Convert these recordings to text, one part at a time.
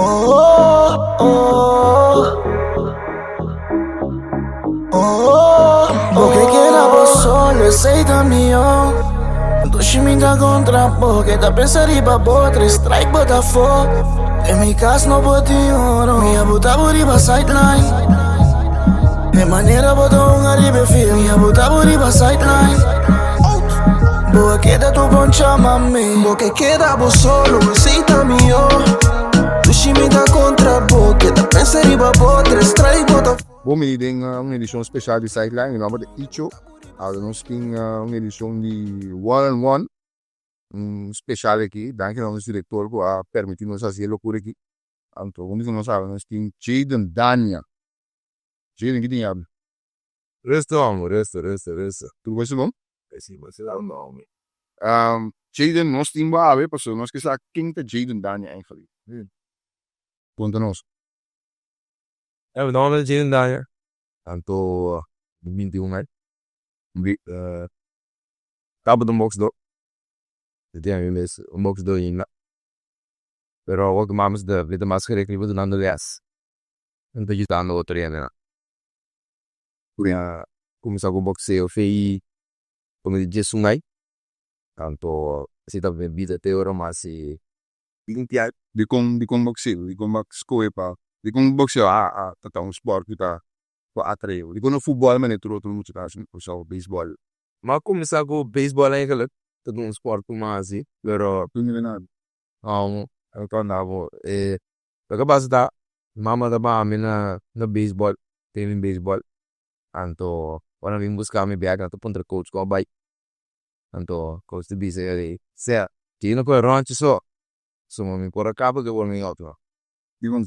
Oh, oh, oh. Bo ke keda bo solo, esei ta mihó. Dushi mi ta kontra bo, keda pensa riba bo, tres strike bo ta afó. Den mi kas no por tin oro, mi a buta bo riba sideline. E manera bo ta hunga riba e field, mi a buta bo riba sideline. Bo a keda tur bon chama mi. Bo ke keda bo solo, esei ta mihó. Dushi mi ta kontra bo, keda pensa riba bo, tres strike bo ta. Bon bini den un edishon speshal di Sideline. Mi nomber ta Icho. Awe nos tin un edishon di One on One, un speshal aki. Danki na nos direktor ku a permití nos hasi e lokura aki. Anto huntu ku nos awe nos tin Jayden Dania. Jayden, ki tin yabi? Resto amo, resto, resto, resto. Tur kos bon? Si, bo si nan no mi. Jayden, nos tin bo awe pasobra nos ke sa ken ta Jayden Dania eigenlijk. Konta nos. Mi nomber ta Jayden Dania, anto mi 21 aña. Mi tabata un boxeador, mi tin ami mes un boxeador ainda, pero awor ku mami mi ta mas gericht riba dunando les, mi ta yudando otro hendenan. Mi a kuminsá ku boxeo fei ku mi di 11 aña, anto asina ta mi bida te ora mas i 20 aña. Dikon dikon boxeo? Dikon bo a skohe pa dikon boxeo a a ta ta un sport ku ta ku a atrae bo? Dikon no futbòl manera tur otro mucha ta hasi osea beisbòl? Mi a kuminsá ku beisbòl eigenlijk, ta un sport ku mi a hasi, pero. Tur nivel nan? Mi ta kòrda bo e loke pasa ta mama ta baha mi na na beisbòl, training beisbòl, anto ora nan bin buska mi bèk nan ta puntra coach kon a bai, anto coach ta bisa e sea tin no kohe rònchi so, so mi por a kaba ku e warming up no,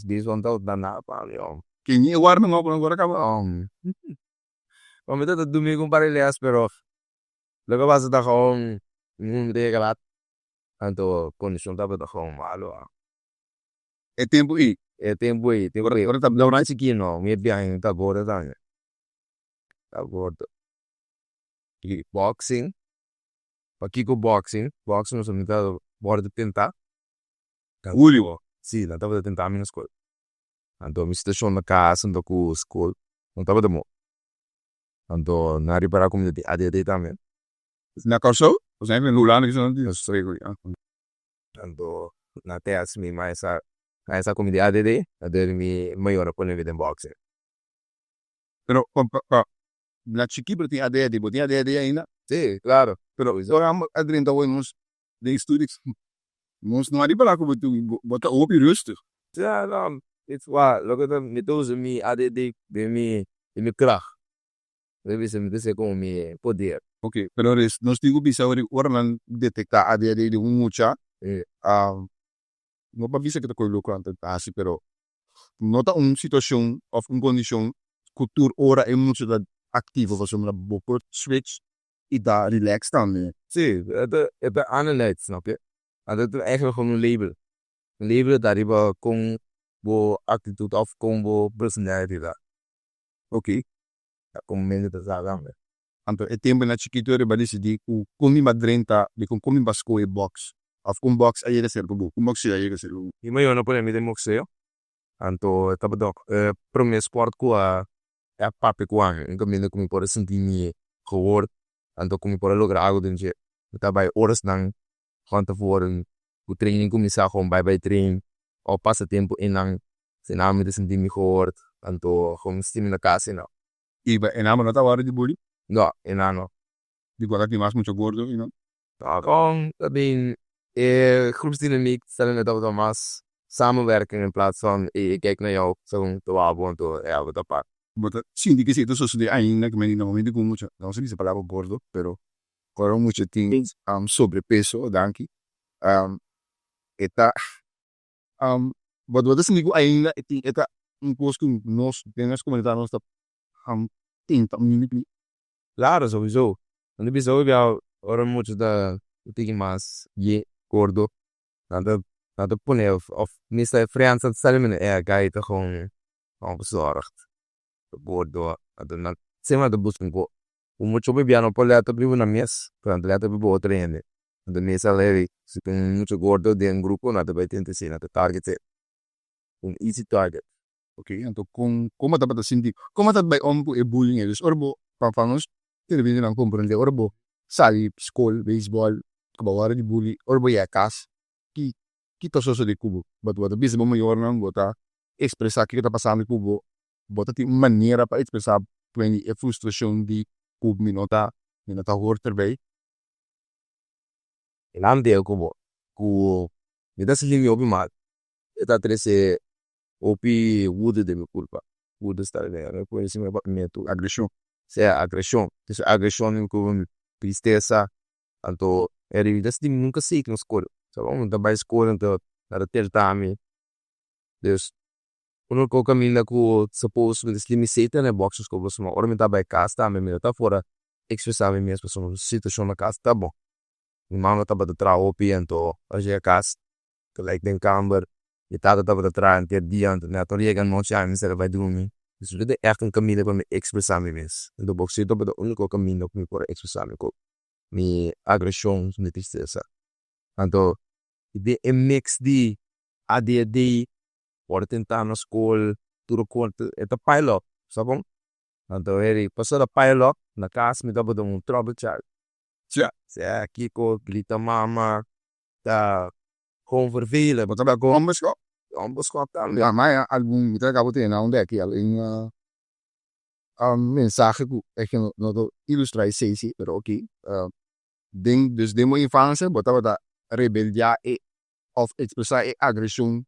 beisbòl no tabata da nada pa mi. Ken e warming up no por a kaba? Mi tabata dumi ku un par di lès pero loke pasa ta gewoon mi ta yega lat, anto kondishon tabata gewoon malo. E tempu ei? E tempu ei, tempu ei. Ora ta Ora chikí no, mi e biaha ta gordo tambe, ta gordo. I boxing, pakiko boxing? Boxing pasobra mi ta wòrdu tentá. Julio? Si, nan tabata tentá mi na skol. Anto mi situashon na kas anto ku skol no tabata bon. Anto nan a ripará ku mi ta tin ADD tambe. Na Kòrsou? Osea na Hulanda kisas nan tin? Anto na test mi mas a mas a ku mi di ADD, anto mi mayor a pone mi den boxing. Pero pa pa na chikí bo tin ADD, bo tin ADD ainda? Si, klaro. Pero ora bo a drenta awor nos den studio nos no a ripará ku bo tin bo ta hopi rustig. Ya, no, it's wak loke ta mi ta usa mi ADD den mi den mi kracht. Mi bisa mi ta ser komo mi poder. Ok, pero res nos tin ku bisa ora ora nan detektá ADHD den un mucha, no pa bisa ke ta koe loko nan ta hasi pero no ta un situashon òf un kondishon ku tur ora e mucha ta aktivo pasobra bo por switch i ta relax tambe. Si, e ta aanleid, snap je? Anto e ta eigenlijk gewoon un label. Un label ta riba kon bo aktitut òf kon bo personality ta. Ok. Ta kon mente ta sa tambe. Anto e tempu na chikitu riba disidí ku kon mi ba drenta di kon kon mi ba skohe box òf kon box a yega serka bo, kon boxeo a yega serka bo. Mi mayornan a pone mi den boxeo, anto e tabata e prome sport ku a a papia ku ami, un kaminda ku mi por a sinti mi gehoord, anto ku mi por a logra algu den dje. Mi ta bai orasnan van tevoren ku training kuminsá gewoon bai bai train òf pasa tempu einan, asina mi ta sinti mi gehoord, anto gewoon mi sinti mi na kas einan. I e nan bo no ta wòrdu di bully? No, einan no. Di ku a tin mas mucha gordo einan? No, gewoon ta bin e groepsdynamiek stel mi tabata mas samenwerking in plaats van ey ik kijk naar jou, segun ta wou bo anto e abo ta par. Bo ta sinti ke si ta sosodé ainda ku meni na momento ku un mucha, no sa bisa palabra gordo, pero ora un mucha tin sobrepeso, danki, e ta bo ta sinti ku ainda e tin e ta un kos ku nos den nos komunidat nos ta tenta un. Claro, sowieso. Nan ta bisa hopi bia ora mucha ta tiki mas ye gordo, nan ta nan ta pone of mester e friends nan ta sali mene e guy ta gewoon onverzorgd, ta gordo, anto nan semper nan ta buska un ko. Un mucha hopi bia no por lèt op riba nan mes, pero nan ta lèt op riba otro hende. Anto mester si tin un mucha gordo den un grupo nan ta bai tenta esei, nan ta target e. Un easy target. Ok, anto kon kon bo tabata sinti, kon bo tabata bai om ku e bullying ei? Dus ora bo, pa pa nos televidentenan komprende, ora bo sali skol, beisbòl, ku bo wòrdu di bully, ora bo yega kas, ki ki ta sosodé ku bo? Bo bo ta bisa bo mayornan, bo ta ekspresá kiko ta pasando ku bo, bo ta tin un manera pa ekspresá e frustrashon di ku mi no ta mi no ta hòrt erbei? E nan deo ku bo ku mi ta sinti mi hopi mal, e ta trese hopi woede den mi kurpa, woede sta den Agreshon. Sea agreshon, trese agreshon den mi kurpa, tristesa, anto mi ta sinti mi nunka safe na skol, mi ta bai skol anto nan ta tenta mi, dus Uniko kaminda ku suppose mi ta sinti mi safe ta na e boxing school pasobra ora mi ta bai kas tambe mi no ta por a ekspresá mi mes pasobra mi situashon na kas ta bon. Mi mama tabata traha hopi anto ora mi yega kas ta like den kamber, mi tata tabata traha henter dia anto mi a tor yega anochi ami mester a bai drumi. Dus mi no tin ègt un kaminda pa mi ekspresá mi mes. Anto boxeo tabata uniko kaminda ku mi por a ekspresá mi ku mi agreshon, mi tristesa. Anto den e mix di ADHD Ora tin ta na skol tur kos e ta pile up sa kon anto heri pasobra pile up na kas mi tabata un trouble child sea kiko grita mama ta gewoon vervelend. Bo tabata ku onbeskop? Onbeskop tambe. Ya maya algun mi ta kaba tene na un deki algun mensahe ku no ta ilustra esei si pero oke den dus den bo infansia bo tabata rebeldia e of expresa e agresion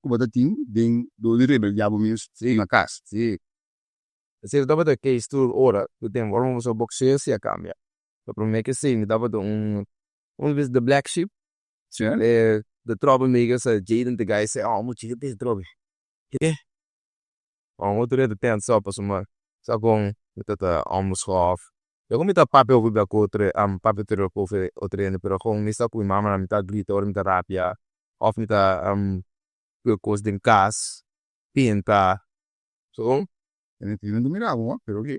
ku bo ta tin den dor di rebeldia bo mes na kas. Si. Esei tabata e case tur ora ku tempu ora bo boxeo si a cambia. Lo prome ke si mi tabata un como se dice the black sheep. Si. E the troublemakers Jaden the guy say oh mucha ke trobe. Ke? Un otro dia ta tense op pasobra sa kon mi ta ta onbeschoft. Yo mi ta papia hopi bia ku otro papia otro ku otro hende pero kon mi sa ku mi mama mi ta grita ora mi ta rabia of mi ta pui kos den kas pinta so. Mi no ta mira bo pero oke.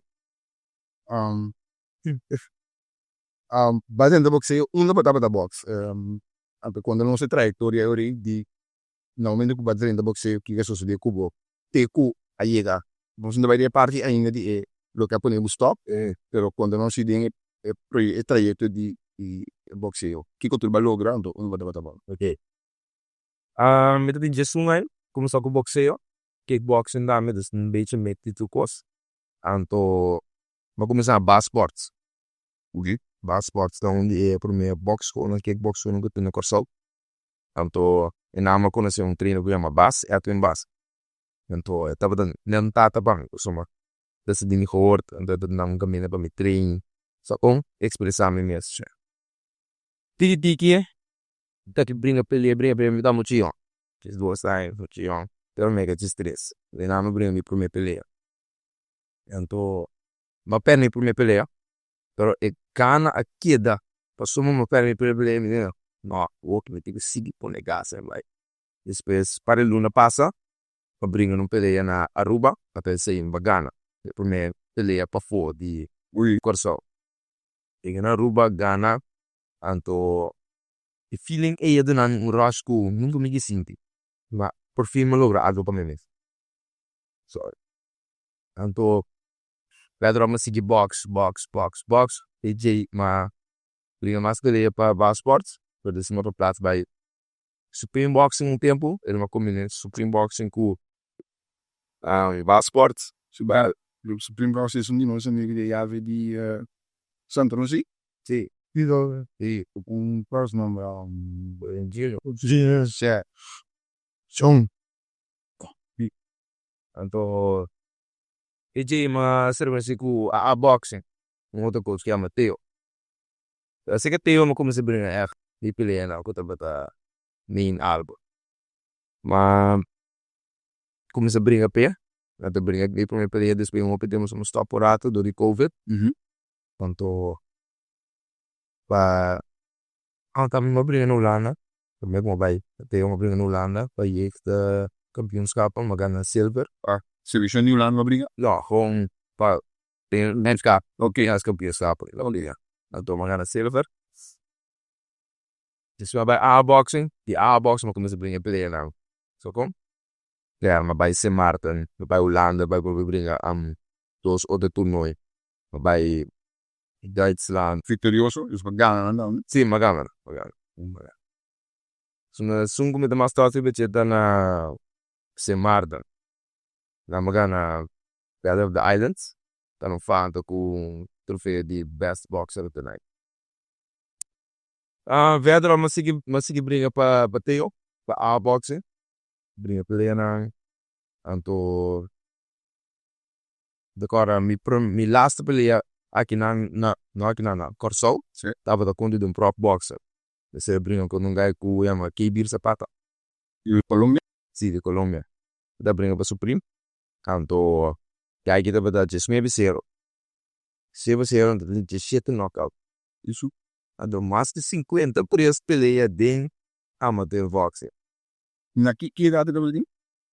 Bas den ta boxeo unda bo tabata box? Anto konta nos e trayectoria ori di Na momento ku bo a drenta boxeo kiko a sosode ku bo te ku a yega? Nos no ta bai den e parti ainda di e loke a pone bo stop, pero konta nos si den e trayekto di e boxeo kiko tur bo a logra anto unda bo tabata bon? Ok. Mi ta tin diesun aña kuminsá ku boxeo, kickboxing tambe, dus un bechi mix di tur kos. Anto mi a kuminsá na Bas Sports. Bas Sports ta un di e promé boxschoolnan, kickboxschoolnan ku tin na Kòrsou. Anto e nan a konosé un trainer ku yama Bas, Edwin Bas. Anto e tabata net un tata pa mi, pasobra desde di mi gehort anto e ta duna mi un kaminda pa mi train sa kon ekspresá mi mes. Tiki tiki mi ta ki bringa pelea bringa pelea mi ta muchu yòn, diesdos aña muchu yòn, pero mi a diestres. E nan a bringa mi promé pelea. Anto mi a pèrdè mi promé pelea. Pero e gana a keda pasobra mi a pèrdè mi primer pelea mi di no awor mi tin ku sigui pone gas en bai. Despues par di luna pasa mi a bringa un pelea na Aruba a pensé mi a gana e primer pelea pafó di Kòrsou. Bringa na Aruba gana anto e feeling ey a duna mi un rush ku nunka mi ke sinti ma por fin mi a logra algo pa mi mes. Sorry. Anto Pedro a sigui box, box, box, box. E djei m'a bringa mas pelea pa Bas Sports, pero despues m'a replaas bai Supreme Boxing un tempu, el m'a combina Supreme Boxing cu Bas Sports. Supreme Boxing es un di nos amigo di yavi di Santa Rosa? Si. Si. Un cual su nomber? Junior. Junior, si. Jong. Anto E dje m'a ser conoci cu AA Boxing, un otro coach cu yama Theo. Así cu Theo m'a cuminsa bringa echt di peleanan cu tabata main algo. M'a cuminsa bringa p'e, mi ta bringa mi prome pelea despues un hopi tempo mi stop un rato door di covid. Anto pa mi a bringa na Hulanda, prome cu mi a bay Theo mi a bringa na Hulanda pa jeugd kampioenschap mi a gana silver. Seleccion di Hulanda bo a bringa? No, gewoon pa den NK. Nederlands kampioenschap anto mi a gana silver. Despues mi a bay A boxing, di A boxing mi a cuminsa bringa e peleanan. So kon? Ya, m'a bai Sint Maarten, m'a bai Hulanda, bai bolbe bringa dos otro toernooi. M'a bai Duitsland. Victorioso, dus b'a gana nan dan? Si, m'a gana, m'a gana, m'a gana. Esun ku mi ta mas trots riba dje ta na Sint Maarten. Nan m'a gana Battle of the Islands, ta nan fanta ku un trofeo di best boxer of the night. Verder m'a sigui m'a sigui bringa pa pa Theo, pa A boxing, bringa peleanan, anto mi ta kòrda mi mi laatste pelea akinan na no akinan na Kòrsou tabata kontra di un prof boxer. Mester a bringa kontra un guy ku yama Kbir Zapata. Di Colombia? Si, di Colombia. E ta bringa pa Supreme. Anto guy ki tabata diesnuebe sero. Sero sero anto tin diesshete knockout. Isu? Anto mas di 53 pelea den amateur boxing. Na ki ki edad e tabata tin?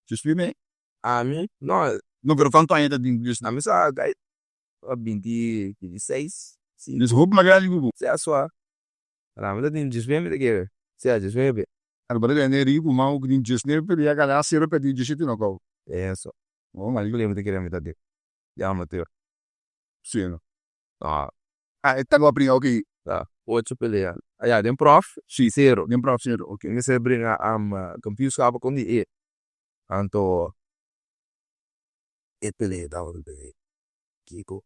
19? Ami? No. No, pero kantu aña e ta tin? Ami sa guy 20, 26. Dus hopi mas grandi ku bo. Si asua. Ami ta tin 19 mi ta kere. Si, 19. Anto bo ta bende riku man ku tin 19 pelea gana sero pèrdí 17 nòkout. Eso. Pelea mi ta kere mi ta tin di amateur. Si no. No. Ah, e ta ku a bringa oki. Ta, ocho pelea. Ah ya, den prof Si, sero. Den prof sero, oke. Mi mester bringa kampioenschap kon di e. Anto e pelea tabata den kiko?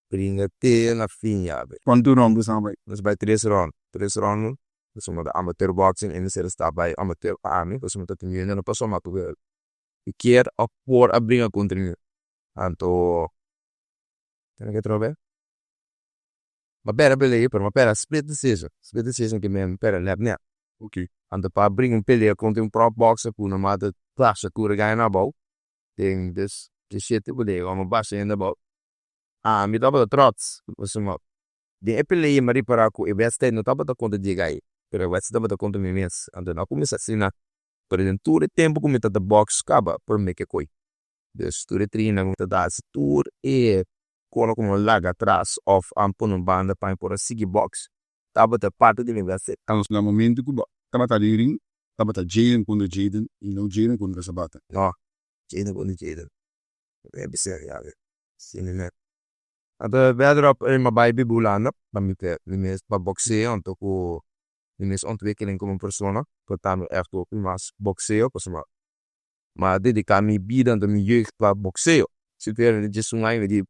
Bringa te na fin ya be. Kuantu round boso a bai? Nos bai tres round. Tres round pasobra ta amateur boxing e mester sta bai amateur pa ami pasobra ta tin hende no pasó ku kier of por a bringa kontra mi. Anto kende ke trobe? Mi a pèrdè pelea pero mi a pèrdè split decision. Split decision ke mi pèrdè nèt nèt. Anto pa bringa un pelea kontra un prop boxer ku normal ta basha tur e gana abou den des shete pelea mi a basha hende abou. Ami tabata trots pasobra den e pelea mi a ripara ku e wedstrijd no tabata kontra di e guy pero e wedstrijd tabata kontra mi mes. Anto no a kuminsá asina pero den tur e tempu ku mi ta ta box kaba promé ke koe. Dus tur e training ku mi ta hasi tur e kono ku mi a laga atras òf a pone un banda pa mi por a sigui box tabata parti di mi wedstrijd. Na momento ku bo tabata den ring tabata Jaden kontra Jaden i no Jaden kontra Sabata. No, Jaden kontra Jaden. Mi bisa ya si mi mes. Anto verderop mi a bai biba Hulanda pa mi mi mes pa boxeo anto ku mi mes ontwikkeling komo persona por ta mi ègt hopi mas boxeo pasobra mi a dediká mi bida anto mi jeugd pa boxeo. Si mi tin 11 aña mi di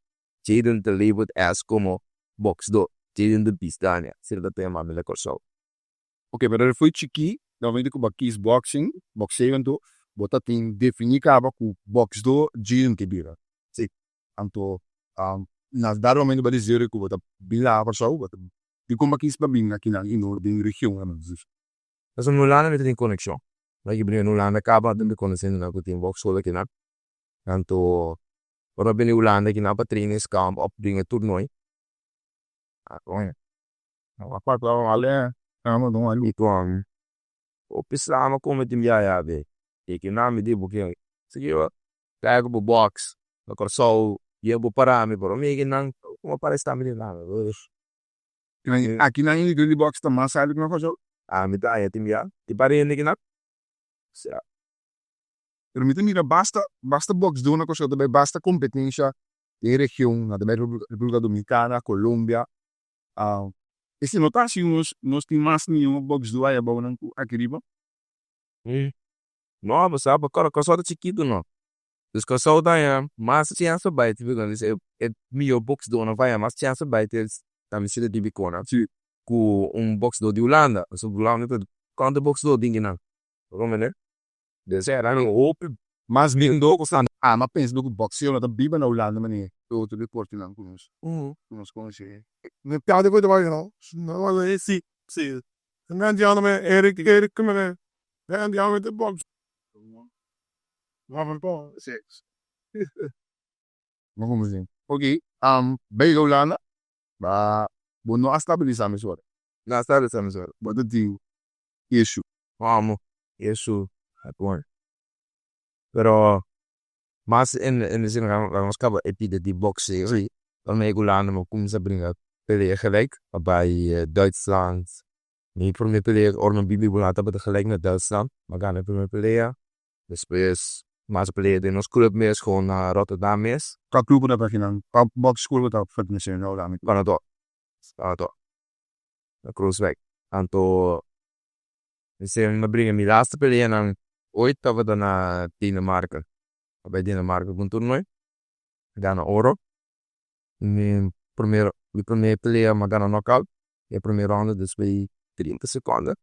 Jaden ta labeled as komo boxdor, Jaden the Beast Dania, asina ta yama mi na Kòrsou. Ok, pero for chikí na momento ku bo a kies boxing, boxeo anto bo ta tin definí kaba ku boxdor Jaden ke bira. Si. Anto na dado momento bo a desiri ku bo ta bin laga Kòrsou, bo ta dikon bo a kies pa bin akinan i no den region? Pasobra na Hulanda mi ta tin konekshon. Mi a bini na Hulanda kaba anto mi konosé hendenan ku tin boxschool akinan. Anto ora mi bini Hulanda akinan pa trainingskamp òf bringa toernooi. I kon hopi sla mi kome tin biaha be. I kinan mi di bo ke kaya ku bo box na Kòrsou yen bo para mi pero mi kinan kuma para esta mi di nan. Akinan e nivel di box ta mas alto ku na Kòrsou? Ami ta haña tin biaha tin par hende kinan. Pero mi ta mira basta basta boxdó na Kòrsou ta bai basta kompetensha den region, nan ta bai República Dominicana, Colombia. Esei no ta hasi nos nos tin mas mihó boxdó aya abou ku aki riba? No, bo sa Kòrsou ta chikitu no. Dus Kòrsou ta haña mas chèns pa bai e mihó boxdónan ta haña mas chèns pa bai te kamiseta di bikona ku un boxdó di Hulanda. Pasobra Hulanda ta kuantu boxdó tin kinan? Bo comprende? Dus nan hopi mas lindo ku sa. Ami a pensa ku boxeo no ta biba na Hulanda manera e otro deportenan ku nos ku nos konosé. Mi piade ku tabata no si si Eric Eric te box. Ok, bai Hulanda ba bo no a stabilisá mesora. No a stabilisá mesora. Bo ta tin issue. Komo issue pero mas in de zin laga nos kaba e bida di boxeo si ora mi yega Hulanda mi a kuminsá bringa pelea gelijk a bai Duitsland mi prome pelea ora mi a biba Hulanda tabata gelijk na Duitsland mi a gana e prome pelea. Despues mas pelea den nos club mes gewoon na Rotterdam mes. Kua club bo ta akinan? Kua box school bo ta pertenesé na Hulanda? Panador, Panador na Crooswijk. Anto mi a bringa mi laatste peleanan ooit tabata na Denemarken. A bai Denemarken pa un toernooi, gana oro. Mi prome mi prome pelea mi a gana knockout e prome ronda despues di 30 seconde.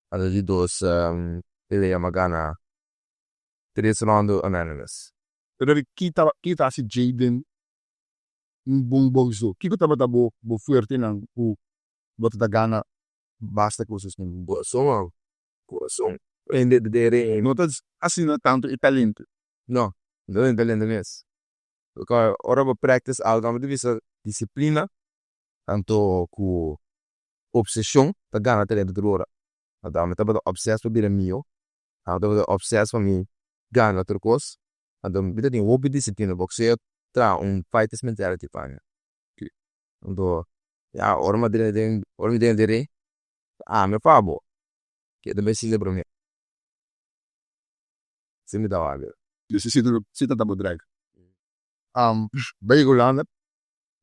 Anto di dos pelea mi a gana tres ronda unanimous. Pero ki ta ki ta hasi Jaden un bon boxdor? Kiko tabata bo bo fuertenan ku bo ta gana basta kos asina? Kurason man, kurason. Prende den ring. No ta asina tantu e talento. No, no ta talento mes. Ora bo practice algo amo ta bisa disciplina anto ku obsesion ta gana talento tur ora. Anto ami tabata obses pa bira mihó, ami tabata obses pa mi gana tur kos, anto mi ta tin hopi disciplina. Boxeo traha un fighters mentality pa mi. Anto ya ora mi a drenta den ora mi drenta den ring ami pa bo keda bai sinti prome. Asina mi ta wak. Dus si ta bo drive. Bai Hulanda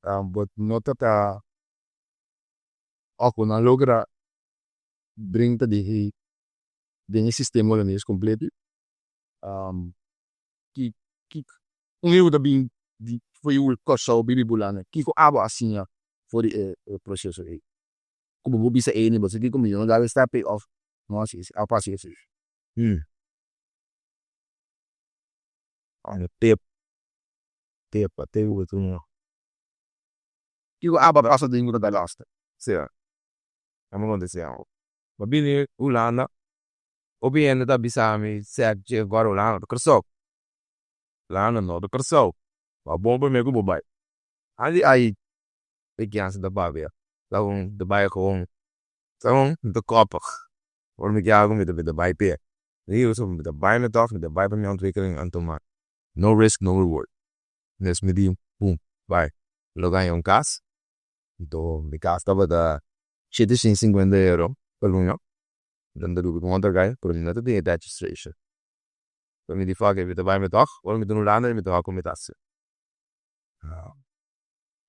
bo no ta ta of bo no a logra drenta den den e sistema hulandes kompleto. Ki ki un hende ku ta bin di for di Kòrsou bibi Hulanda kiko abo a siña for di e proseso ei? Ku bo por bisa ey bo sa kiko mi no dal e step ei of no hasi esei of hasi esei. Tep tep a tep ku ta Kiko abo a pasa den ku ta da laster? Si, amo konta esei amo. Bo bini Hulanda hopi hende ta bisa mi sek dje gora Hulanda ta Kòrsou. Hulanda no ta Kòrsou. Bo bon prome ku bo bai. Antes ai e kiansa ta papia. Ta un ta bai gewoon sa un mi ta koppig. Ora mi ke algu mi ta bai p'e. Mi ta bai mi tòg mi ta bai pa mi ontwikkeling anto ma no risk no reward. Mes mi di boom bai. Lo gaña un kas. Anto mi kas tabata 750 euro pa luna. Dan ta dubi ku otro guy pero mi no ta tin e registration. So mi di fuck it mi ta bai mi tòg. Ora mi ta na Hulanda mi ta wak kon mi ta hasi.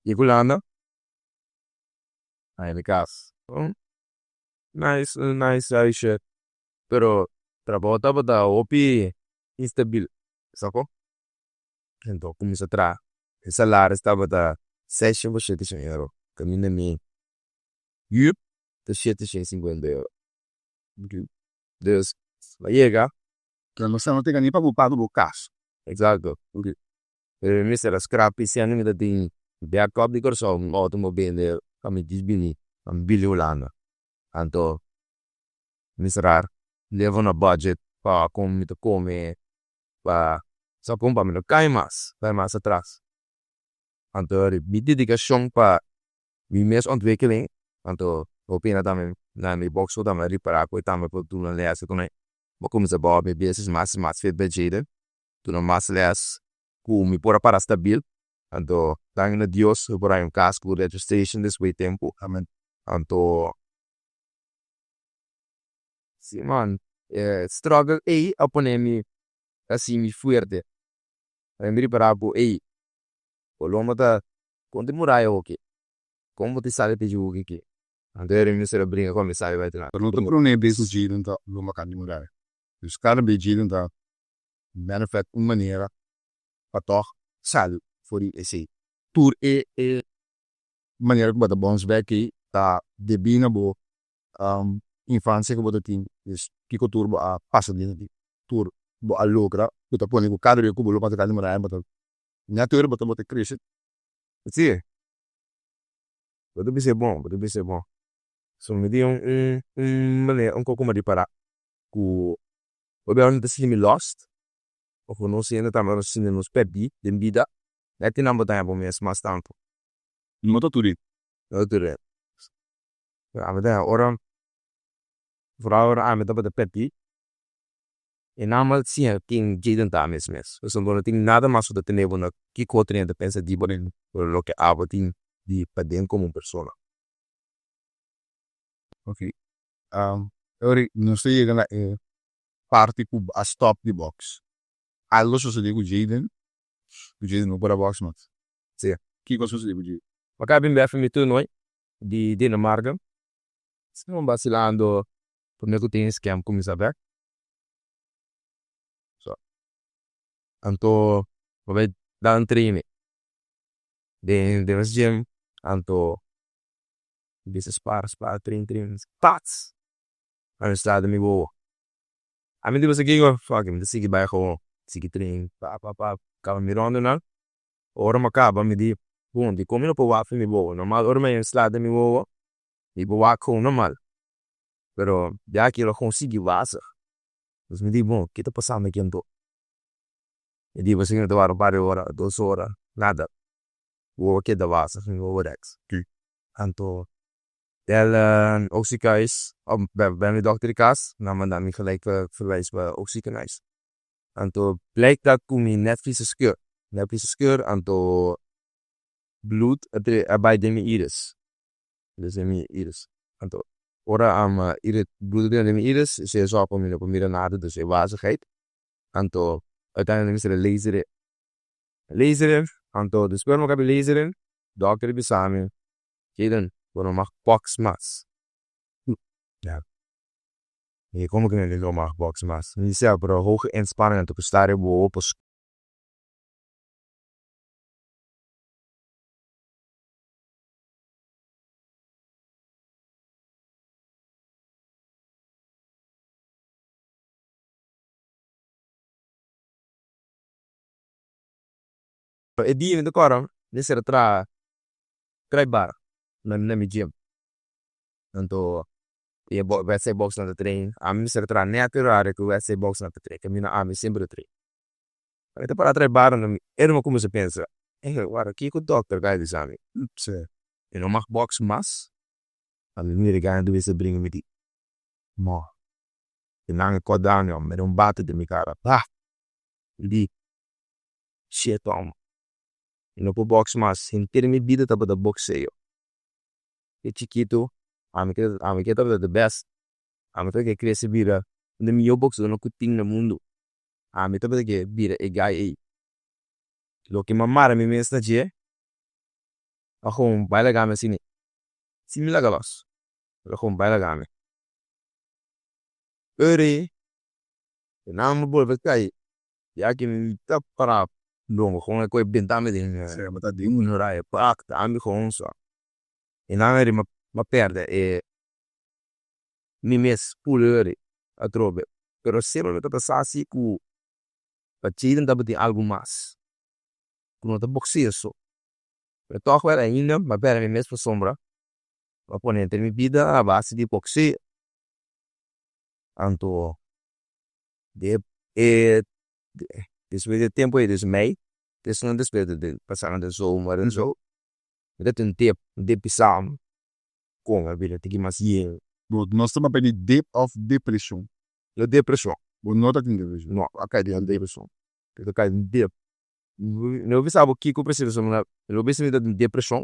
Yega Hulanda haña mi kas. Nice nice huisje pero trabou tabata hopi instabil sa kon. Anto kuminsá traha e salaris tabata 600 pa 700 euro kaminda mi huur ta 750 euro. Dus mi a yega. Pero no sa no tenga ni pa bo paga bo kas. Exacto. Pero mi mester a skrap pisando mi ta tin backup di Kòrsou mi outo mi bende pa mi djis bini pa mi bini Hulanda. Anto mi mester a live on a budget pa kon mi ta kome pa sa kon pa mi no kai mas kai mas atras. Anto mi dedikashon pa mi mes ontwikkeling anto hopi hende tambe na mi boxschool tambe a ripará ku e tambe por duna lès ku mi a kuminsá bou mi business mas i mas fit by Jaden duna mas lès ku mi por a para stabil anto danki na Dios mi por haña un kas ku registration despues di tempu. Amen. Anto si man e struggle ey a pone mi hasi mi fuerte. Mi ripará ku ey Colombo ta kon tin muraya hoki kon bo tin sali p'e hoki aki anto mi mester a bringa ku mi sali bai Pero no ta prome bes ku Jaden ta lomba kant di muraya. Dus kada bes Jaden ta manifest un manera pa tòg sali for di esei. Tur e e manera ku bo ta bounce back ei ta debí na bo infansia ku bo ta tin. Dus kiko tur bo a pasa den tur bo a logra ku ta pone ku kada bes ku bo lo pasa kant di muraya bo ta nèt ora bo ta bo ta krese. Si, bo ta bisa e bon, bo ta bisa e bon. So mi tin un un manera un kos ku mi a ripará ku hopi ora mi ta sinti mi lost of ku nos hende tambe nos ta sinti nos pèrdí den bida, nèt kinan bo ta haña bo mes mas tantu. No ta tur hende. No ta tur hende. Ami ta haña ora, foral ora ami tabata pèrdí, e nan a siña ken Jaden ta mes mes. Pasobra bo no tin nada mas ku ta tene bo na kiko otro hende ta pensa di bo pero loke abo tin di paden komo un persona. Ok, ora nos ta yega na e. parti ku a stop di box, algo sosode ku Jayden, ku Jayden no por a box mas. Si. Kiko a sosode ku Jayden? Mi a kaba bin bek mi toernooi di Dinamarca, Esnan basilando prome ku tin scam kuminsá bek. So anto bo bai dan training den den nos gym anto bisa spar spar train train pats a mi sla den mi wowo. Ami di bisa kiko fuck it mi ta sigui bai gewoon sigui train pa pa pa kaba mi rondonan. Ora mi a kaba mi di bon dikon mi no por wak for mi wowo normal ora mi a sla den mi wowo. Mi por wak gewoon normal, pero ya ki lo gewoon sigui wazig. Dus mi di, bon, ki ta pasando aki anto? Mi di, pasobra mi ta wak un par di ora, dos ora, nada. Wowo keda wazig, mi wowo reks. Anto bel oogziekenhuis, of bel mi dokter di kas, nan manda mi gelijk verwijs pa oogziekenhuis. Anto blijkt dat ku mi netvlies a skeur, netvlies a skeur, anto bloed a bai den mi iris. Dus den mi iris. Anto ora iris bloed a bira den mi iris, esei a zorg pa mi no por mira nada, dus e wazigheid. Anto uiteindelijk mi mester a laser'e. Laser'e, anto despues mi a kaba laser'e, dokter a bisa mi, Jayden, bo no mag box mas. Mi di, como ku mi no mag box mas? Mi di, si, pero hoge inspanning anto ku sta riba bo por. E dia mi ta kòrda mi ser a traha kruipbar na mi gym anto e wedstrijd box nan ta train ami mester a traha nèt e horario ku wedstrijd box nan ta train kaminda ami semper ta train. Mi ta para trae barra ero mi a cuminsa pensa, ey wara kico dokter a bisa mi? Mi no mag box mas? A mi mira gana di bisa bringa mi di no, di nan a corda mi mi da un bate den mi cara bah! Mi di shit homber mi no por box mas, henter mi bida tabata boxeo, di chikito ami ami ke tabata the best, ami tabata ke crece bira un di miho boxeadornan cu tin na mundo. Ami tabata ke bira e guy ei. Loke mi a mara mi mes na dje a gewoon bai laga mi asina. Si mi laga los, el a gewoon bai laga mi. Ora ei, e nan a bolbe kai, ya ke mi ta para longo gewoon e koe benta mi den un muraya, pak, ta mi gewoon so. E nan a riba mi a perde e. Mi mes puleur atrobe, pero semper mi tabata sa si ku pa Jayden tabatin algu mas ku no ta boxeo so. Pero tòg wèl ainda mi a pèrdè mi mes pasobra mi a pone henter mi bida a base di boxeo. Anto de e despues di e tempu ei, dus mei, despues despues di pasando den zomer en zo, mi ta tin un dip, un dip pisá. Kon a bira tiki mas yen. Bo no sta papia di dep of depresion? No depresion. Bo no ta tin depresion? No, a kai den depresion. Mi ta kai den dep. Mi no bisa bo kiko precies pasobra mi no bisa mi ta den depresion,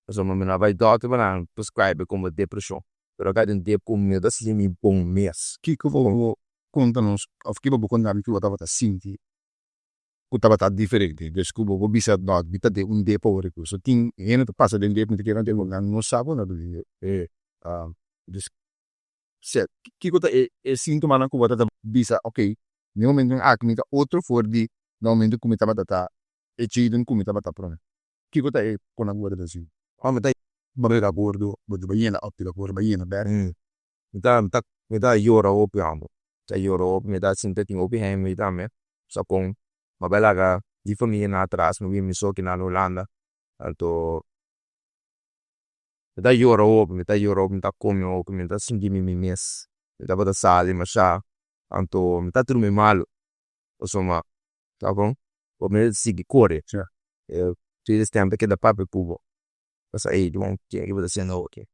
pasobra mi no a bai dokter pa nan prescribe como depresion, pero a kai den dep ku mi no ta sinti mi bon mes. Kiko bo konta nos of kiko bo konta mi ku bo tabata sinti ku tabata diferente dus ku bo por bisa no mi ta den un dep awor aki so tin hende ta pasa den dep mi ta kere nan nan no sa ku nan ta den dep dus kiko ta e sintomanan ku bo ta bisa ok den momentonan aki mi ta otro for di na momento ku mi tabata ta e Jayden ku mi tabata prome kiko ta e konan ku bo ta sinti. Mi ta bira gordo bo ta yena op bira gordo bo yena bek. Mi ta mi ta yora hopi amo, mi ta yora hopi, mi ta sinti tin hopi heimwee tambe, sa kon mi a bai laga di famianan atras, mi bin mi so kinan na Hulanda, anto mi ta yora hopi, mi ta yora hopi, mi ta kome hopi, mi ta sinti mi mi mes, mi tabata sali masha, anto mi ta drumi malu, pasobra sa kon bo mester sigui kore, e tweede stem ta keda papia ku bo, pasobra ey ke bo ta hasiendo awoki.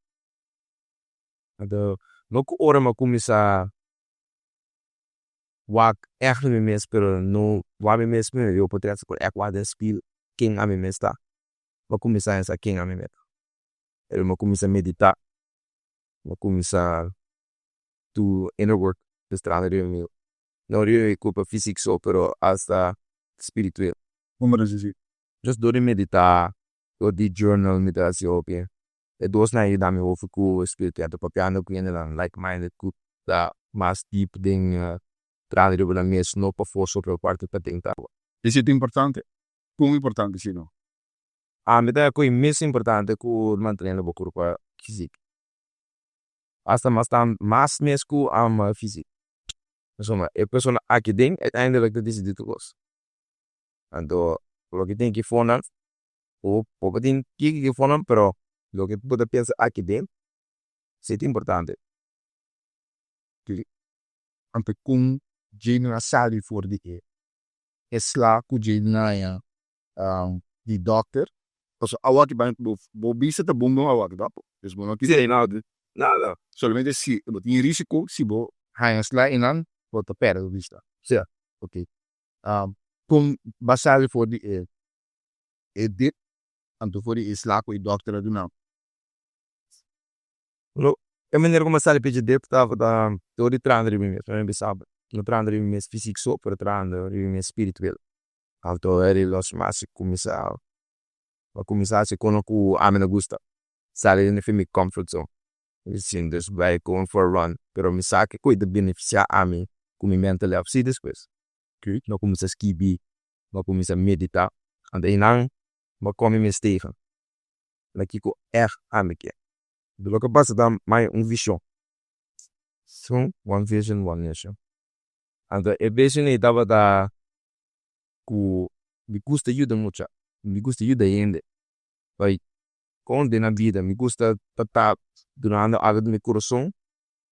Anto no ku ora mi a kuminsá wak ègt mi mes pero no wak mi mes primero yo por trese por ègt wak den spil ken ami mes ta. Mi a kuminsá pensa ken ami mes ta. Pero mi a kuminsá meditá, mi a kuminsá do inner work, dus trahando riba mi. No riba mi kurpa físiko so, pero hasta spiritual. Kon bo ta hasi? Just dor di meditá, dor di journal mi ta hasi hopi. E dosnan a yuda mi hopi ku spiritual, papiando ku hendenan like minded ku ta mas deep den trahando riba nan mes, no pafó so pero parti paden tambe. Esei ta importante? Kon importante si no? Ami ta ku e mes importante ku mantené bo kurpa físiko. Hasta mas mas mes ku físiko. Pasobra e persona aki den uiteindelijk ta disidí tur kos. Anto loke tin ki fonan, bo por tin kiko ki fonan, pero loke bo ta pensa aki den si ta importante. Anto kon Jaden a sali for di e sla ku Jaden a haña di dòkter? Pasobra awor bo bo bista ta bon bon awor, no? Dus bo no tin Sí, no, nada. Solamente si bo tin risiko, si bo haña sla einan, bo ta pèrdè bo bista. Sí. Ok. Kon bo a sali for di e dip, anto for di e sla ku e dòkter a duna? Lo, e manera ku mi a sali p'e dip tabata dor di trahando riba mi mes. Mi bisa no trahando riba mi mes físiko so, pero trahando riba mi mes spiritual. Anto eri los mas kuminsá a kuminsá hasi kono ku ami no gusta. Sali for mi comfort zone. Si, dus bai going for a run, pero mi sa ku ta benefisiá ami ku mi mental health si despues. Mi a kuminsá skibi, mi a kuminsá meditá, anto einan mi a komi mes tegen na kiko ègt ami ke. Loke a pasa ta mi un vishon. One vision, one mission. Anto e vision ei tabata ku mi gusta yuda mucha, mi gusta yuda hende. Like kon den nan bida mi gusta ta dunando algu di mi kurason,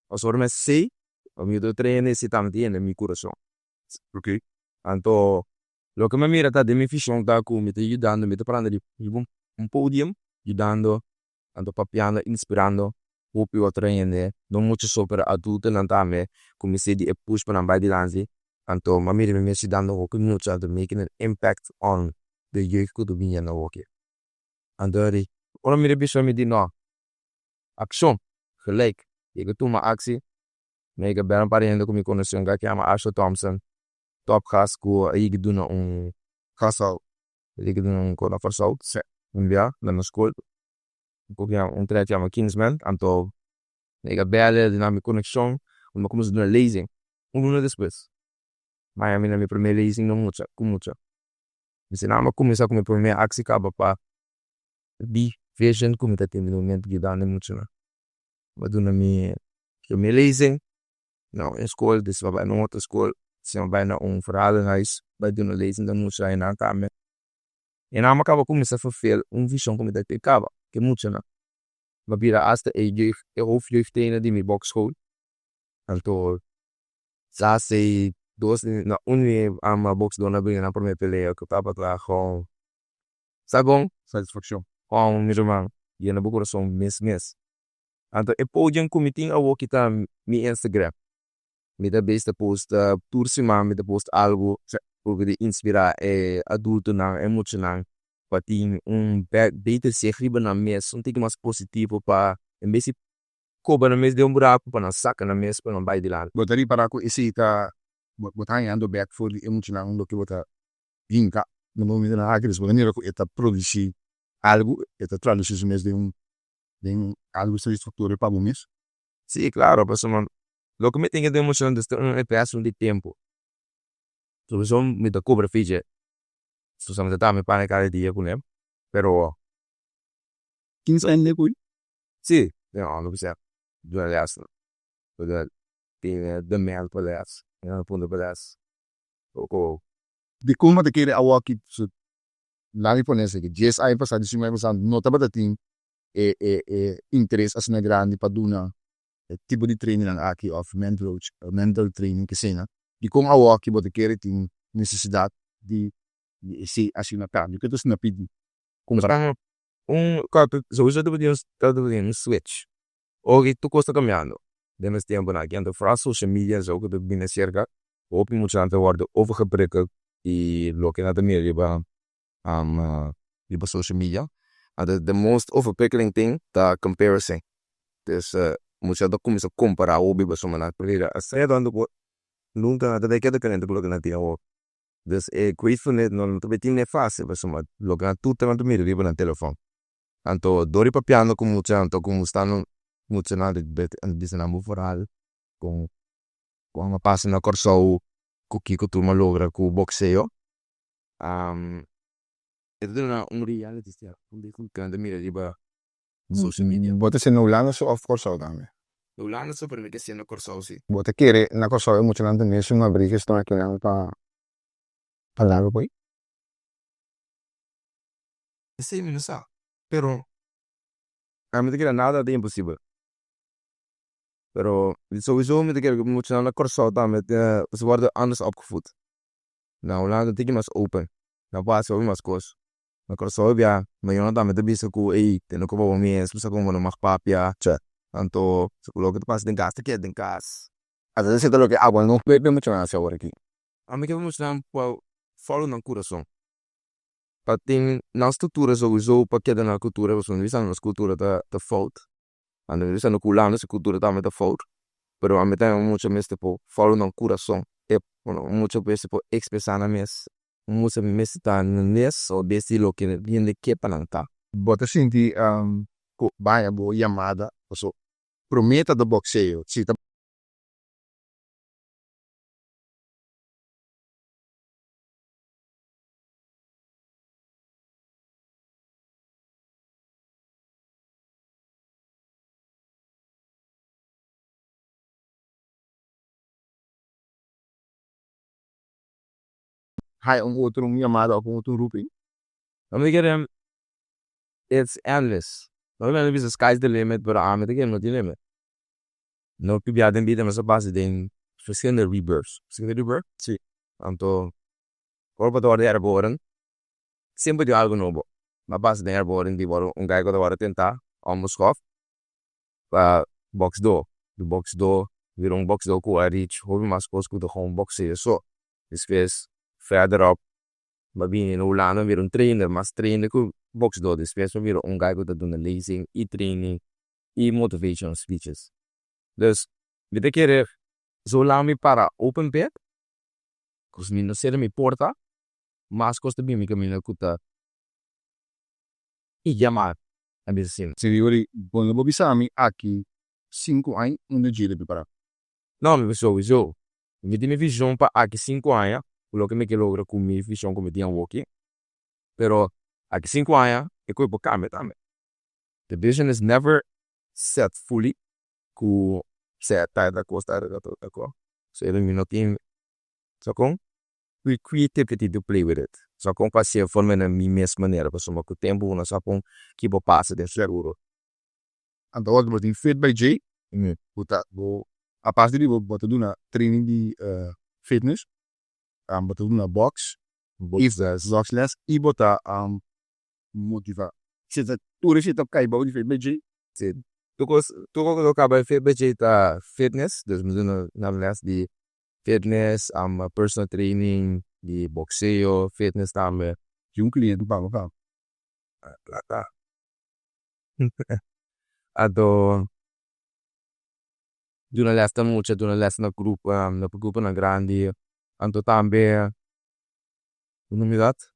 pasobra mi a sei pa mi yuda otro hende esei tambe ta yena mi kurason. Anto loke mi a mira ta den mi vishon ta ku mi ta yudando, mi ta parando riba un podium yudando, anto papiando, inspirando hopi otro hende, no mucha so pero adultonan tambe ku mi sa di e push pa nan bai dilanti. Anto mi a mira mi mes yudando hopi mucha, anto making an impact on de jeugd ku ta bini awoki. Anto ora mi mira e vishon mi di no, akshon, gelijk. Yega tuma aksi, mi a bel un par di hende ku mi konosé, un guy ku yama Asha Thompson, top gast ku a yega duna un Kòrsou. A yega duna un kos na Kòrsou, un bia na nos skol, un trek yama Kingsman, anto mi a bel el duna mi konekshon, mi a kuminsá duna lezing, un luna despues. Mañana mi na mi promé lezing na mucha, ku mucha. Mi si nan mi a kuminsá ku mi promé aksi kaba pa di vision ku mi ta tin den momento yudando e muchanan. Mi a duna mi promé lezing na un skol, despues mi a bai na un otro skol, despues mi a bai na un verhalenhuis, bai duna lezing na mucha einan tambe. I nan mi a kaba kuminsá fulfill un vishon ku mi ta tin kaba ku e muchanan. Mi a bira hasta e jeugd, e hoofdjeugdtrainer di mi boksschool. Anto sa sei dos na un di mi boksdónan a bringa nan promé pelea ku tabata gewoon sa bon. Satisfakshon. Gewoon mi ruman yena bo kurason mes mes. Anto e podium ku mi tin awoki ta mi Instagram. Mi ta bes ta post tur siman, mi ta post algu ku di inspirá e adultonan, e muchanan pa tin un beter zicht riba nan mes, un tiki mas positivo pa en bes di koba nan mes den un buraku pa nan saka nan mes pa nan bai dilanti. Bo ta ripará ku esei ta bo ta hañando bèk for di e muchanan loke bo ta hinka na momentonan aki, dus bo ta mira ku e ta produsí algu, e ta tradusí su mes den un den algu satisfaktorio pa bo mes. Sí, klaro, pasobra loke mi tin ke den muchanan ta un investment di tempu. Sowieso mi ta kobra fichi, mi ta traha mi pane kada dia kuné, pero. 15 aña ku? Sí, 100%. Duna lès, tin demand pa lès, punto pa lès. Dikon bo ta kere awoki laat mi pone esaki, 10 aña pasá, 5 aña pasá no tabata tin e interes asina grandi pa duna e tipo di training aki òf mental training asina. Dikon awoki bo ta kere tin nesesidat di esei asina tantu? Ke ta asina pidi? Un sowieso tabatin un switch. Oki tur kos ta kambiando den nos tempunan aki, anto vooral social media esou ku ta bini aserka, hopi muchanan ta wòrdu overgeprikkeld di loke nan ta mira riba social media. Anto the most overprikkeling thing ta comparison. Dus mucha ta kuminsá kompará hopi pasobra nan ta mira asina tantu. Nunka nan ta bay keda konento ku loke nan tin awor. Dus e gratefulness no ta bay tin e fasil pasobra loke nan tur ta mira riba nan telefon. Anto dor di papiando ku mucha anto ku mustando muchanan bisa nan bo foral kon kon a pasa na Kòrsou ku kiko tur a logra ku bokseo. E ta duna un reality check ku nan ta mira riba social media. Bo ta hasiendo na Hulanda so of Kòrsou tambe? Na Hulanda so pero mi ta hasiendo na Kòrsou si. Bo ta kere na Kòrsou e muchanan ta mesun abrí keston akinan pa pa laga por ahí? Esei mi no sa, pero ami ta kere nada ta imposibel. Pero souiso mi ta kere ku muchanan na Kòrsou tambe ta wòrdu anders opgevoed. Na Hulanda tin ki mas open, nan por hasi hopi mas kos. Na Kòrsou bia mayornan tambe ta bisa ku ey tene ku pa bo mes, bo sa kon bo no mag papia. Anto loke ta pasa den kas ta keda den kas. Anto esei ta loke abo no ke pa muchanan hasi awor aki? Ami ke pa muchanan por follow nan kurason. Pa tin nan struktura souiso pa keda na kultura pasobra mi bisa nos kultura ta fout. Anto mi bisa no ku Hulanda su kultura tambe ta fout, pero ami ta un mucha mester por follow nan kurason, un mucha mester por ekspresá nan mes, un mucha mester ta nan mes o bes di loke hende ke pa nan ta. Bo ta sinti ku baña bo yamada paso promé ta ta bokseo si ta. Haya un otro un yamada of un otro roeping. Ami ta kere it's endless. Hopi hende bisa sky is the limit pero ami ta kere no tin limit. No ki bia den bida nos a pasa den verschillende rebirths. Sa rebirth? Si. Anto ora bo ta wòrdu herboren semper tin algu nobo. Bo a pasa den herboren di wòrdu un guy ku ta wòrdu tentá onbeschoft pa boksdó. Di boksdó bira un boksdó ku a reach hopi mas kos ku ta gewoon bokseo so. Despues verderop bo a bini na Hulanda bo a bira un trainer, mas trainer ku boksdó. Despues bo a bira un guy ku ta duna lezing i training i motivational speeches. Dus mi ta kere zolang mi para open pit, ku mi no sera mi porta, mas kos ta bini mi kaminda ku ta yama a bisa asina. Si Yuri, bo no por bisa mi aki sinku aña unda djile prepará? No, mi souiso. Mi tin mi vision pa aki sinku aña, ku loke mi ke logra ku mi vision ku mi tin awoki. Pero aki sinku aña e koe por kambia tambe. The vision is never set fully ku set ta ta kos ta ta ta kos. So mi no tin sa kon creativity to play with it. Sa kon pa hasié forma na mi mes manera pasobra ku tempu bo no sa kon ki bo pasa den futuro. Anto awor bo tin Fit by Jay ku ta bo aparte di bo bo ta duna training di fitness, bo ta duna box, box les i bo ta motiva. Si ta tur esei ta kai bou di Fit by Jay? Si, tur kos tur kos ku ta kaba Fit by Jay ta fitness, dus mi duna nan les di fitness, personal training, di boxeo, fitness tambe. Tin un cliente pa bo kaba? Plata. Anto duna les na mucha, duna les na grupo, na gruponan grandi, anto tambe hoe noem je dat?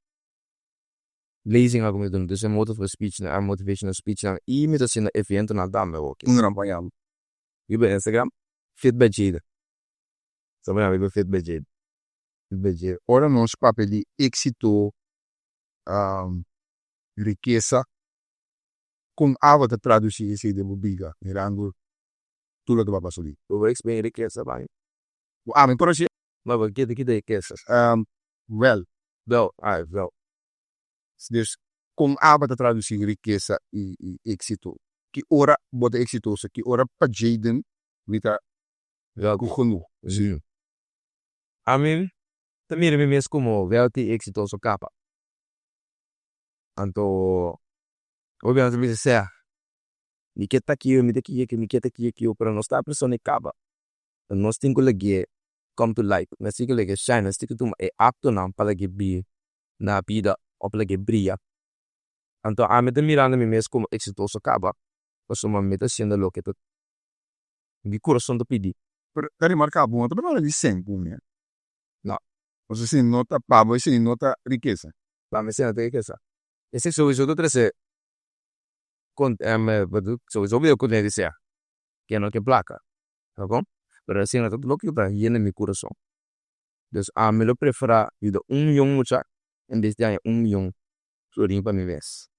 Lezing a mi duna, dus e motivational speech motivational speechnan y mi ta haciendo eventonan tambe awor. Unda nan por yama? Riba Instagram, Fit by Jada. Sa por yama riba Fit by Jada. Fit by Jada. Ora nos papia di éxito, rikesa, kon abo ta traduci esei den bo bida mirando tur loke bo a pasa di? Bo por explain rikesa pa mi? Ami por haci. Ma bo kita kita rikesa? Wel. Wel, ah wel. Dus kon abo ta traduci rikesa y éxito? Ki ora bo ta exitoso? Ki ora pa Jayden mi ta ku genoeg? Si. Ami ta mira mi mes komo wealthy exitoso kaba. Anto hopi nan ta bisa sea mi ke ta kiyo, mi ta kiyo, mi ke ta kiyo kiyo, pero nos ta persona e kaba. Nos tin ku lag'é come to light, nos tin ku lag'é shine, nos tin ku tuma e aktonan pa lag'é bin na bida òf lag'é bria. Anto ami ta mirando mi mes komo eksitoso kaba, pasobra mi ta hasiendo loke ta mi kurason ta pidi. Pero ta remarca bo no ta papia di cen cu mi. No. Pasobra esey no ta pa bo esey no ta rikesa. Pa mi esey no ta rikesa. Esey souiso ta trece souiso bo con di sea ke no ke placa con pero esey no ta loke ta yena mi curason. Dus ami lo prefera yuda un miyon mucha en bes di haña un miyon florin pa mi mes.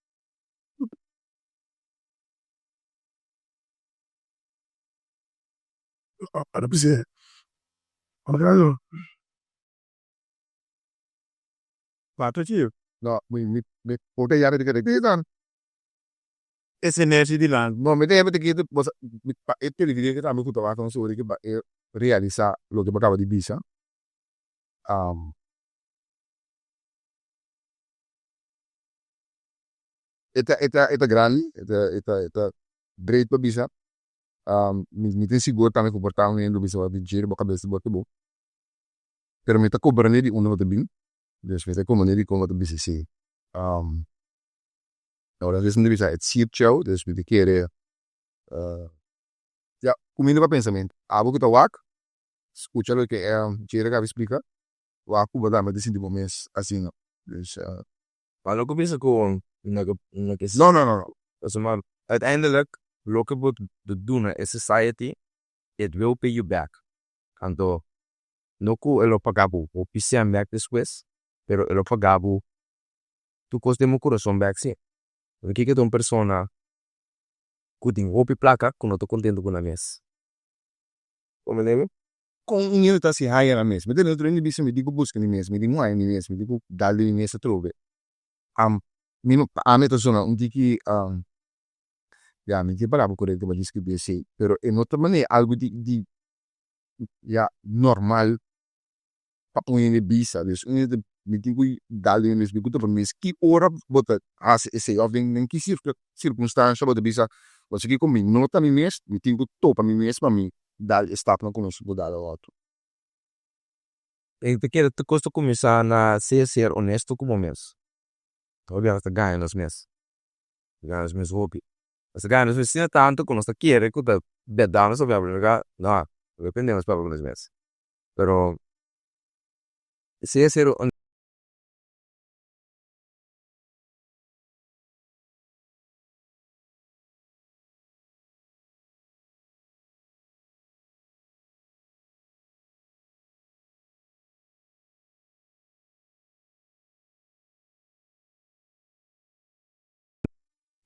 No, mi mi mi por ta yara di kere kitan. Es energy di land. No, mi ta yara di kere bo sa pa e televidente tambe ku ta wak nos ora pa e realisa loke bo kaba di bisa. E ta e ta e ta grandi, e ta e ta e ta breed pa bisa. Mi mi tin sigur tambe ku por ta un hende lo bisa di djere bo kabes di bo ta bon. Pero mi ta komprende di unda bo ta bin, dus mi ta komprende di kon bo ta bisa esei. Ora mi ta bisa e siert jou, dus mi ta kere ya kuminda pa pensamentu. Abo ku ta wak, skucha loke Jerry a kaba di splika, wak ku bo tambe ta sinti bo mes asina. Dus. Ma no ku bisa ku no ke no ke No no no no. Pasobra uiteindelijk loke bo ta duna e society it will pay you back. Anto no ku e lo paga bo hopi sèn bèk despues, pero e lo paga bo tur kos den bo kurason bèk si. Pasobra kiko ta un persona ku tin hopi plaka ku no ta kontento ku nan mes? Comprende mi? Kon un hende ta hasi haya nan mes? Mi ta otro hende bisa mi tin ku buska mi mes, mi tin ku haya mi mes, mi tin ku dal den mi mes atrobe. Mi no, ami ta zona un tiki, ya mi tin palabra korekto pa deskribí esei, pero e no ta manera algu di di ya normal pa un hende bisa. Dus un hende ta mi tin ku dal den mi mes, mi ku topa mi mes ki ora bo ta hasi esei òf den ki sirkunstansha bo ta bisa, bo sa kiko mi no ta mi mes, mi tin ku topa mi mes pa mi dal e stapnan ku nos por dal awor. E ta kere tur kos ta kuminsá na sea ser honesto ku bo mes. Hopi bia nos ta gaña nos mes, ta gaña nos mes hopi. Nos ta gaña nos mes asina tantu ku nos ta kere ku ta bèrdat nos ta papia, pero no, no depende nos papia ku nos mes. Pero sea ser.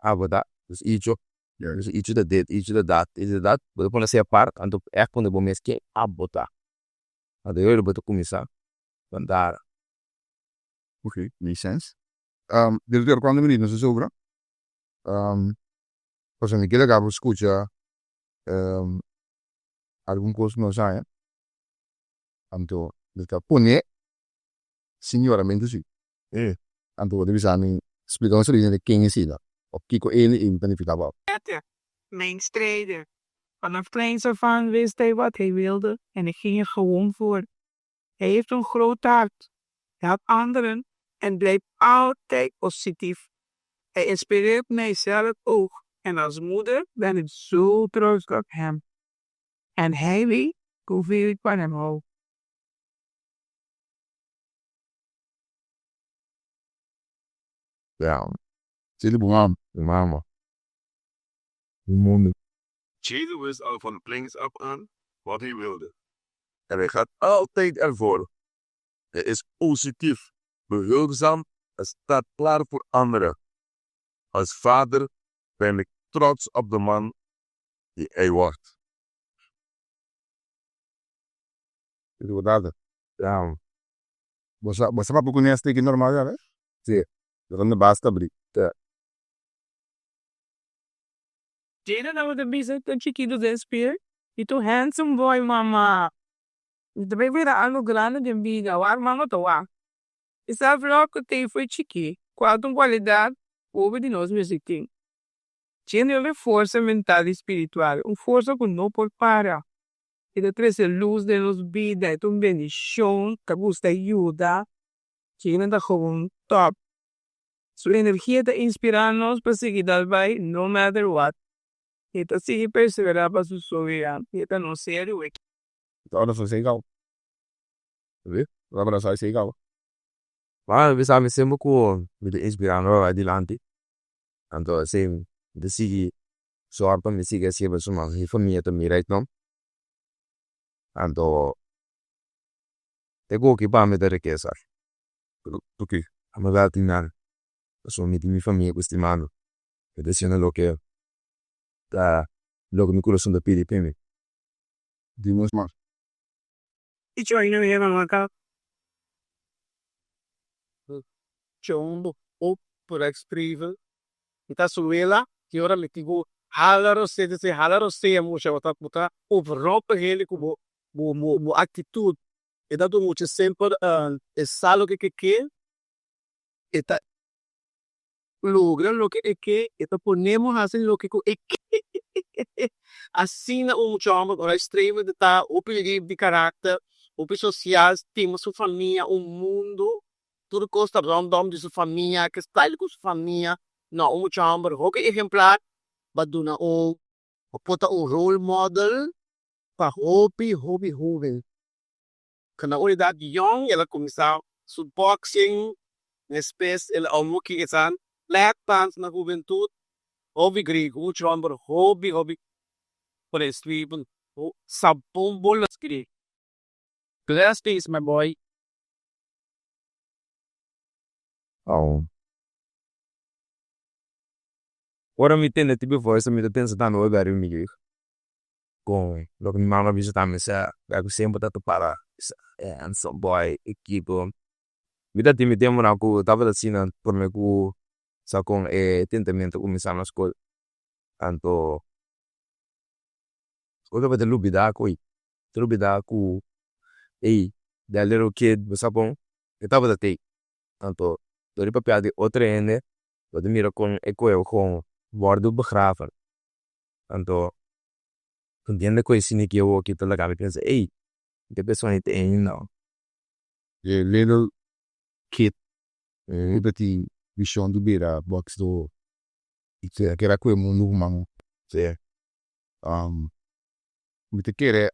Abo ta dus icho, dus icho ta dit, icho ta dat, icho ta dat, bo ta pone así apart, anto ègt pone bo mes ken abo ta. Anto e ora bo ta kuminsá bandara. Ok, make sense. Director, cuanto minuut nos a sobra? Pasobra mi keda caba scucha algun cos cu nos haña, anto mi ta pone sin yoramentu si. Anto bo ta bisa mi splica nos origen di ken esei ta of kico el y ta nifica pa bo. Peter, mijn strijder. Vanaf kleins af aan wist hij wat hij wilde en hij ging er gewoon voor. Hij heeft een groot hart, helpt anderen en blijft altijd positief. Hij inspireert mijzelf ook en als moeder ben ik zo trots op hem. En hij weet hoeveel ik van hem hou. Ja, Chili bo mama. Mi mama. Mi mundu. Chili wist al van kleins af aan wat hij wilde en hij gaat altijd ervoor. Hij is positief, behulpzaam en staat klaar voor anderen. Als vader ben ik trots op de man die hij wordt. Chili bo tata. Ja. Bo sa bo sa papia ku Nesta aki normal ya, Si. Bo ta basta abri. Te. Jada tabata bisa ta chikitu den spier, Mi ta un handsome boy, mama. Mi ta bay bira algo grandi den bida, wak mama ta wak. E self love ku tin fo'i chikí, kual ta un kualidat ku hopi di nos mester tin. Jada e forsa mental i spiritual, un forsa ku no por para. E ta trese lus den nos bida, e ta un bendishon, ta gusta yuda. Jada ta gewoon top. Su energia ta inspirá nos pa sigui dal bai no matter what. E ta sigui perseverá pa su soñonan. E ta nos héroe. Ta ora so sei kaba. Wi, ta brasa sei kaba. Ma mi sa mi semper ku mi ta inspirá mi pa bai dilanti. Anto esei mi ta sigui sòru pa mi sigui hasié pasobra mi famia ta mira ei no. Anto e koki pa mi ta rikesa. Oké. Mi ta tin nan pasobra mi tin mi famia ku stima mi. Mi ta hasiendo loke ta loke mi kurason ta pidi pa mi. Di nos mas. Chombo op vooruitstreven. Mi ta su wela ki ora mi tin ku hala rosea, ta esei hala rosea mucha bo ta bo ta overrompel hende ku bo bo bo aktitut. E ta duna mucha semper e sa loke ke ke, e ta logra loke e ke, e ta pone bo hasi loke ku e ke. Asina un mucha homber vooruitstrevend ta hopi lief di karakter, hopi sosial, stima su famia, un mundo. Tur kos ta rondom di su famia, ke style ku su famia. No, un mucha homber hopi ehemplar, ba duna un, bo por ta un role model pa hopi hopi hoben. Ku na un edat yong el a kuminsá su boxing, despues el a muki esan black pants na hubentut. Hopi griego, un mucha homber hopi hopi por escribi, sa bon bon lo escribi. Blessings my boy. Ora mi tende tipo voice mi ta pensa tambe hopi ariba mi jeugd. Con loke mi mama a bisa tambe sa ku semper ta para bisa handsome boy ekipo. Mi ta tin mi temponan ku tabata asina prome ku sa con e tentamento a cuminsa na skol. Anto ora bo ta lubida ku ta lubida ku ey that little kid bo sa con e tabata tey. Anto dor di papia di otro hende bo ta mira con e koe con wordo begraven. Anto hende ku e sinti awoki ta laga mi pensa ey e persona ei ta ainda. E little kid ku ta tin vision di bira boxdor i kere ku e mundu human. Mi ta kere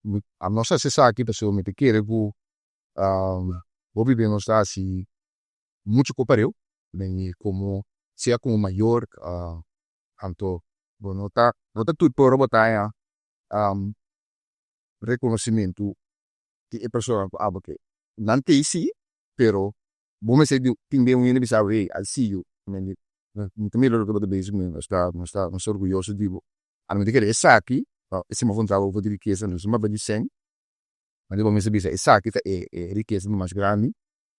nos a hasi esaki pasobra mi ta kere ku hopi bes nos ta hasi muchu ku pareu komo sea komo mayor anto bo no ta no ta tur ora bo ta haña rekonosimentu di e persona ku abo ke nan tei si pero bo mester tin den un hende bisa bo hey I see you mi ta mira loke bo ta bezig mi nos ta nos ta nos ta orguyoso di bo anto mi ta kere esaki esei mi a puntra bo for di rikesa nos a papia di sèn anto bo mester bisa esaki ta e rikesa mas grandi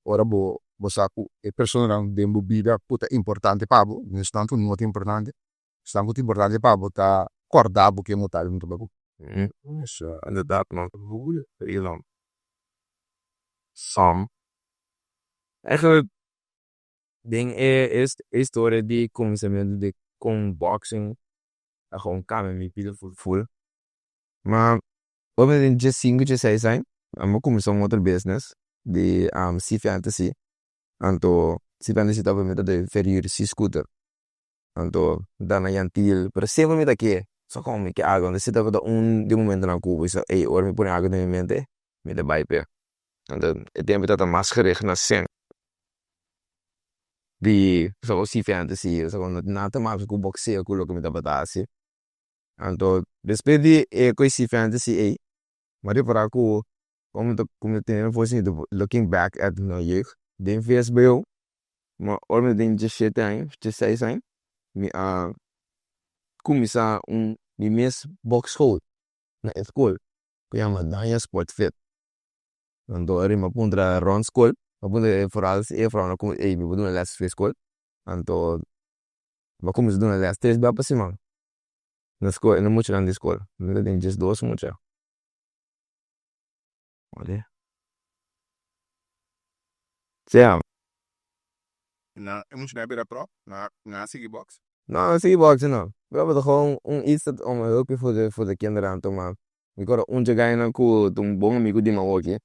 ora bo bo sa ku e personanan den bo bida ku ta importante pa bo no esnan ku no ta importante esnan ku ta importante pa bo ta kòrda bo ke motal bo ta bai ku. Inderdaad man, Sam, eigenlijk den e historia di kuminsamentu di kon boxing a gewoon kambia mi bida ful ful. Ma ora mi tin diesinku dieseis aña mi a kuminsá un otro business di sea fantasy. Anto sea fantasy tabata mi ta verhuur sea scooter. Anto mi ta na Yantil pero semper mi ta ke so komo mi ke algu. Anto esei tabata un di e momentonan ku mi bisa ey ora mi pone algu den mi mente mi ta bai p'e. Anto e tempo tabata mas gericht na sèn di sea fantasy no tin nada te maken ku boxeo ku loke mi tabata hasi. Anto despues di e koe sea fantasy ey mi a repará ku komo mi ta tene looking back at mi jeugd den vsbo Ma ora mi tin diesshete aña, diesseis aña, mi a kuminsá un mi mes bòksschool na e skol ku yama Danja Sport Fit. Anto ora mi a puntra rònt skol, mi a puntra e foral si e vrounan ku ey mi por duna lès fi skol. Anto mi a kuminsá duna lès tres bia pa siman na skol, na muchanan di skol. Mi ta tin diesdos mucha. Sea. Na e muchanan a bira prop? Nan a sigui box? No, nan a sigui box no. Pero tabata gewoon un iets dat om hulpje voor de voor de kinderen anto ma mi kora un dje gainan ku ta un bon amigu di mi awoki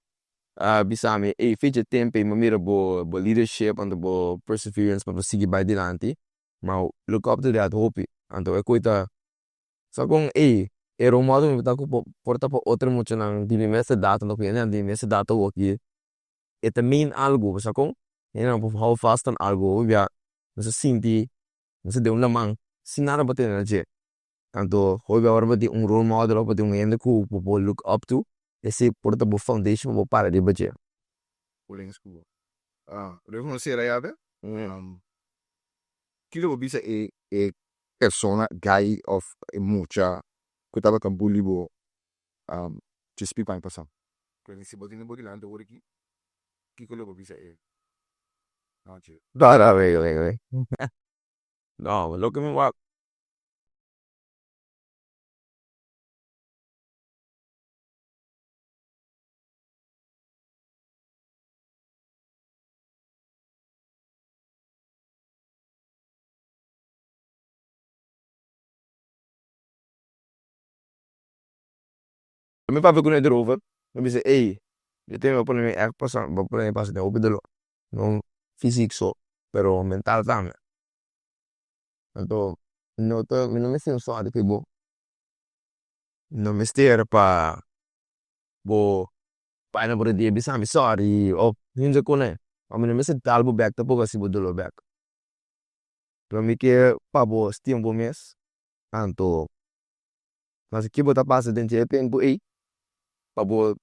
a bisa mi ey fecha tempo ey mi a mira bo bo leadership anto bo perseverance pa bo sigui bai dilanti ma look up to that hopi anto e koe ta sa kon ey. E role model mi ta ku por ta pa otro muchanan di mi mes edat anto ku hendenan di mi mes edat awoki e ta mean algu bo sa kon hendenan por hou vast na algu hopi bia nos a sinti nos a den un laman sin nada pa tene na dje anto hopi bia ora bo tin un role model of bo tin un hende ku bo por look up to esei por ta bo foundation pa bo para riba dje. Kiko bo bisa e e persona guy of e mucha ku tabata bully bo dje speak aña pasá? Si bo tene bo dilanti awor aki, kiko lo bo bisa e nochi? No, no, wait, wait, wait. No, loke mi wak. Mi papia ku e drover, mi bisa ey, yo tin bo pone mi ègt pasa, bo pone mi pasa den hopi doló, no físiko so, pero mental tambe. Anto no ta, mi no mester un sòri pa bo, no mester pa bo Bai na por e dia bisa mi sorry of hincha kune ma mi no mester dal bo bek tampoco hasi bo dolor bek pero mi ke pa bo stima bo mes anto maske ke bo ta pasa den dje tempo ey pa bo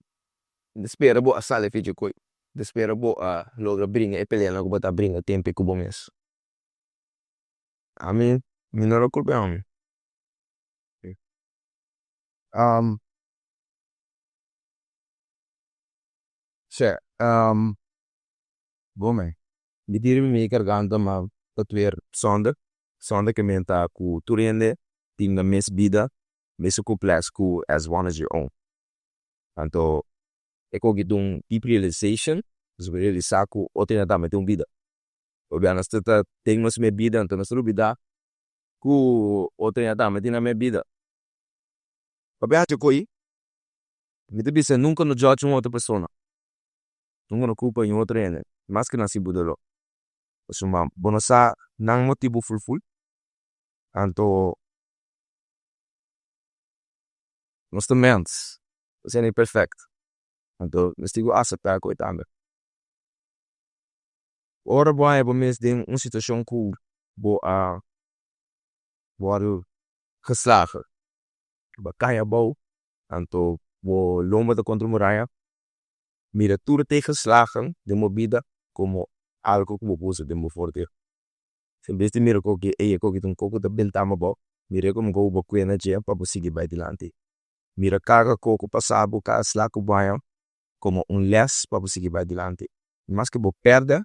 spera bo a sali fecha koe ta spera bo a logra bringa e peleanan ku bo ta bringa tempo ey ku bo mes ami mi no lo culpa e homi. Sè, bo mei. Mi tira mi garganta ma ta tuer zonde. Zonde ke men ta ku tur hende tin nan mes bida, mesun complex ku as one as your own. Anto e koki ta un deep realization, nos por realisa ku otro hende tambe tin un bida. Pasobra nos ta den nos mes bida anto nos ta lubida ku otro hende tambe tin nan mes bida. Papia haci ko'i Mi ta bisa nunka no judge un otro persona, nunka no culpa un otro hende, maske nan si bo doló. Pasobra bo no sa nan motibu ful ful, anto nos ta mens, nos hende perfect, anto nos tin ku aseptá ku e tambe. Ora bo haña bo mes den un situashon ku bo a wòrdu geslagen, bo a kai abou, Anto bo lomba ta kontra muraya, mira tur tegenslagen den bo bida komo algo ku bo por usa den bo voordeel. En bes di mira koki ey e koki ta un koko ta benta mi abou, mira e komo un koko bo kue na dje pa bo sigui bai dilanti. Mira kada koko pasa bo, kada slag ku bo haña komo un les pa bo sigui bai dilanti. Maske bo pèrdè.